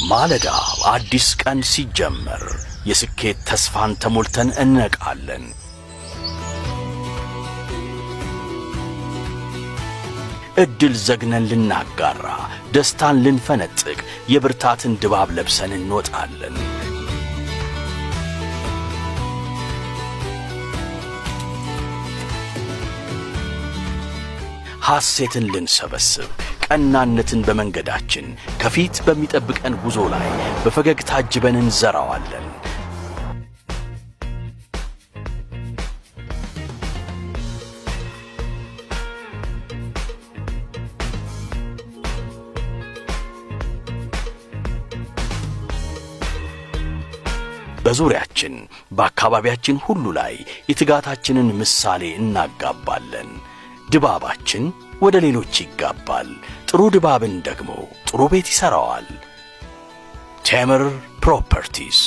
ማለዳ አዲስ ቀን ሲጀመር የስኬት ተስፋን ተሞልተን እንነቃለን። ዕድል ዘግነን ልናጋራ፣ ደስታን ልንፈነጥቅ፣ የብርታትን ድባብ ለብሰን እንወጣለን። ሐሴትን ልንሰበስብ፣ ቀናነትን በመንገዳችን ከፊት በሚጠብቀን ጉዞ ላይ በፈገግታ አጅበን እንዘራዋለን። በዙሪያችን በአካባቢያችን ሁሉ ላይ የትጋታችንን ምሳሌ እናጋባለን። ድባባችን ወደ ሌሎች ይጋባል። ጥሩ ድባብን ደግሞ ጥሩ ቤት ይሠራዋል። ቴምር Properties።